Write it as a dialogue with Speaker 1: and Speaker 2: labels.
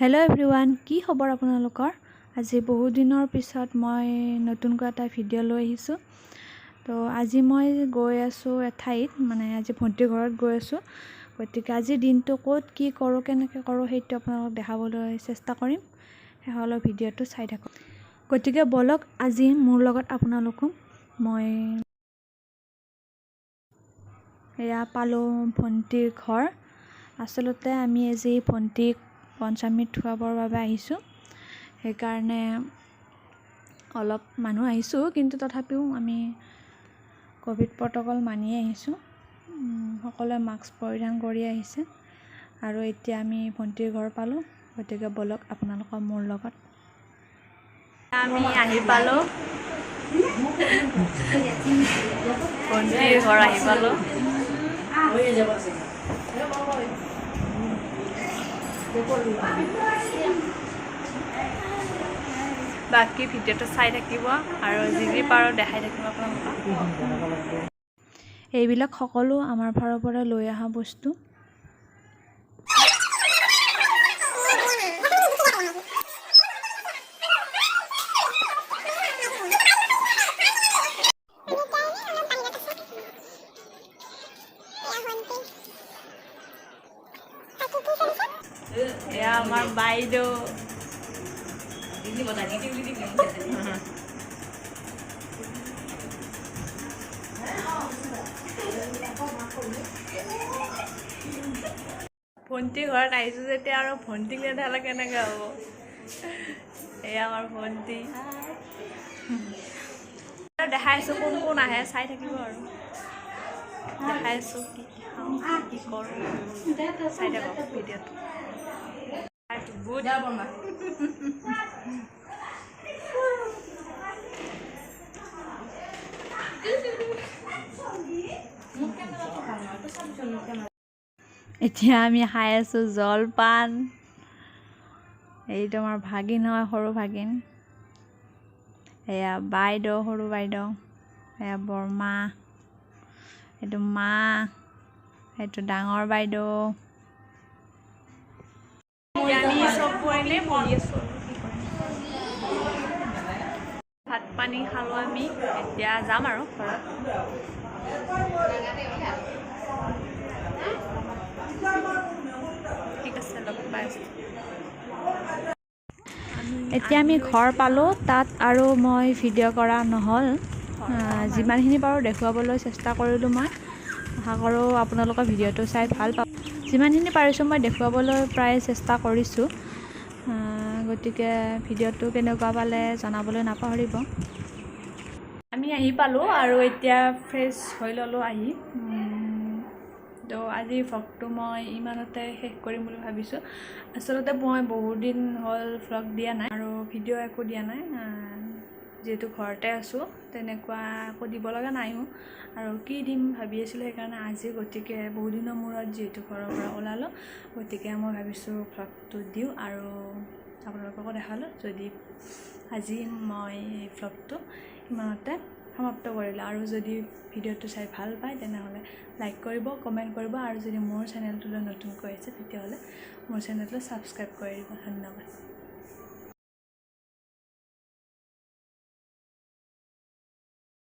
Speaker 1: Hello' everyone, কি খবৰ আপোনালোকৰ? আজি বহুত দিনৰ পিছত মই নতুনকৈ এটা ভিডিঅ' লৈ আহিছোঁ। তো আজি মই গৈ আছোঁ এঠাইত, মানে আজি ভণ্টিৰ ঘৰত গৈ আছোঁ। গতিকে আজিৰ দিনটো ক'ত কি কৰোঁ, কেনেকৈ কৰোঁ, সেইটো আপোনালোকক দেখাবলৈ চেষ্টা কৰিম। শেষলৈ ভিডিঅ'টো চাই থাকক। গতিকে ব'লক, আজি মোৰ লগত আপোনালোকো। মই এয়া পালোঁ ভণ্টিৰ ঘৰ। আচলতে আমি আজি ভণ্টিক পঞ্চামৃত খোৱাবৰ বাবে আহিছোঁ, সেইকাৰণে অলপ মানুহ আহিছোঁ। কিন্তু তথাপিও আমি ক'ভিড প্ৰট'কল মানি আহিছোঁ। সকলোৱে মাস্ক পৰিধান কৰি আহিছে। আৰু এতিয়া আমি ভণ্টিৰ ঘৰ পালোঁ। গতিকে ব'লক আপোনালোকৰ মোৰ লগত। আমি আহি পালোঁ, ভণ্টিৰ ঘৰ আহি পালোঁ। বাকী ভিডিঅ'টো চাই থাকিব আৰু যি যি পাৰোঁ দেখাই থাকিব আপোনালোকক। এইবিলাক সকলো আমাৰ ফালৰ পৰা লৈ অহা বস্তু। এয়া আমাৰ বাইদেউ। ভণ্টিৰ ঘৰত আহিছোঁ যেতিয়া আৰু ভণ্টিক নেদেখালে কেনেকৈ হ'ব? এয়া আমাৰ ভণ্টি। দেখাই আছোঁ কোন কোন আহে, চাই থাকিব। আৰু দেখাই আছোঁ কি কি খাওঁ, কি কি কৰোঁ, চাই থাকক ভিডিঅ'টো। বুট। এতিয়া আমি খাই আছোঁ জলপান। এইটো আমাৰ ভাগিন হয়, সৰু ভাগিন। এয়া বাইদেউ, সৰু বাইদেউ। এয়া বৰমা, এইটো মা, এইটো ডাঙৰ বাইদেউ। আমি চব এনেই বহি আছোঁ আৰু কি কৰিম? ভাত পানী খালোঁ আমি, এতিয়া যাম আৰু ঘৰত। ঠিক আছে, লগ পাই আছোঁ। এতিয়া আমি ঘৰ পালোঁ। তাত আৰু মই ভিডিঅ' কৰা নহ'ল। যিমানখিনি পাৰোঁ দেখুৱাবলৈ চেষ্টা কৰিলোঁ মই। আশা কৰোঁ আপোনালোকৰ ভিডিঅ'টো চাই ভাল পাব। যিমানখিনি পাৰিছোঁ মই দেখুৱাবলৈ প্ৰায় চেষ্টা কৰিছোঁ। গতিকে ভিডিঅ'টো কেনেকুৱা পালে জনাবলৈ নাপাহৰিব। আমি আহি পালোঁ আৰু এতিয়া ফ্ৰেছ হৈ ল'লোঁ আহি। তো আজি ভ্লগটো মই ইমানতে শেষ কৰিম বুলি ভাবিছোঁ। আচলতে মই বহুত দিন হ'ল ভ্লগ দিয়া নাই আৰু ভিডিঅ' একো দিয়া নাই। যিহেতু ঘৰতে আছোঁ, তেনেকুৱা একো দিব লগা নাইও আৰু কি দিম ভাবি আছিলোঁ। সেইকাৰণে আজি গতিকে বহুদিনৰ মূৰত যিহেতু ঘৰৰ পৰা ওলালোঁ, গতিকে মই ভাবিছোঁ ভ্লগটো দিওঁ আৰু আপোনালোককো দেখালোঁ। যদি আজি মই এই ভ্লগটো ইমানতে সমাপ্ত কৰিলোঁ আৰু যদি ভিডিঅ'টো চাই ভাল পায়, তেনেহ'লে লাইক কৰিব, কমেণ্ট কৰিব আৰু যদি মোৰ চেনেলটোলৈ নতুনকৈ আহিছে, তেতিয়াহ'লে মোৰ চেনেলটো ছাবস্ক্ৰাইব কৰি দিব। ধন্যবাদ।